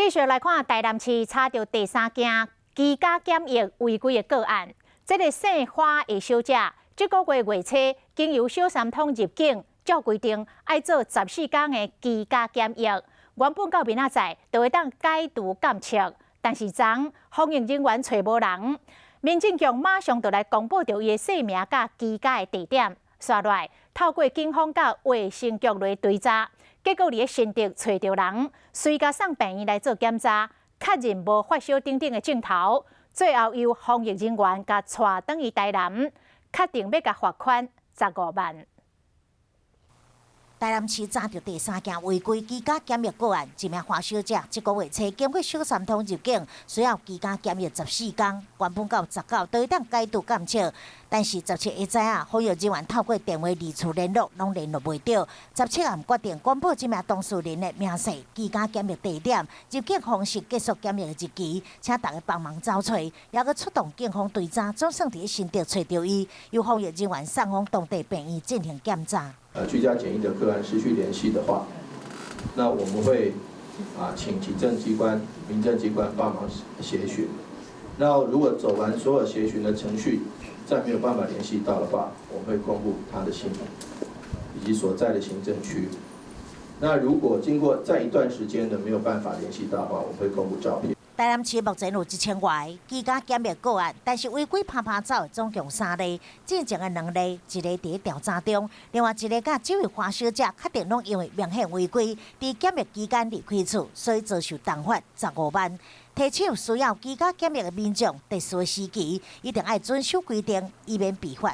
繼續來看台南市查著第三件居家檢疫違規的個案。這个姓花的小姐，這個月月初經由小三通入境，照規定愛做十四天的居家檢疫。原本到明仔載就會當解除監測，但是昨防疫人員揣無人，民政局馬上就來公布著伊的姓名佮居家的地點。紲來透過警方佮衛生局來追查，結果佇咧新竹揣著人，隨共送病院來做檢查，確認無發燒等等的症頭，最後由防疫人員共帶轉去台南，確定欲共罰款十五萬。台南市查著第三件違規居家檢疫個案，一名華小姐，這個月初經過小三通入境，需要居家檢疫十四天，原本到十九就會當解除監測，但是十七下早啊，防疫人員透過電話二次聯絡，攏聯絡袂著。十七暗決定公布這名當事人的名姓、居家檢疫地點、入境方式、結束檢疫的日期，請大家幫忙找揣，猶閣出動警方追查，總算佇新竹揣著伊，由防疫人員送往當地病院進行檢查。居家檢疫的個案失去聯繫的話，那我們會請警政機關、民政機關幫忙協尋。那如果走完所有協尋的程序，再沒有辦法聯繫到的話，我們會公布他的姓名以及所在的行政區。那如果經過再一段時間的沒有辦法聯繫到的話，我們會公布照片。台南市目前有1000外个居家檢疫個案，但是違規趴趴走的總共三例，進前的兩例，一个佇調查中，另外一个佮這位華小姐確定攏因為明顯違規，佇檢疫期間離開厝，所以遭受重罰十五萬。提醒需要居家檢疫的民眾，特殊時期一定愛遵守規定，以免被罰。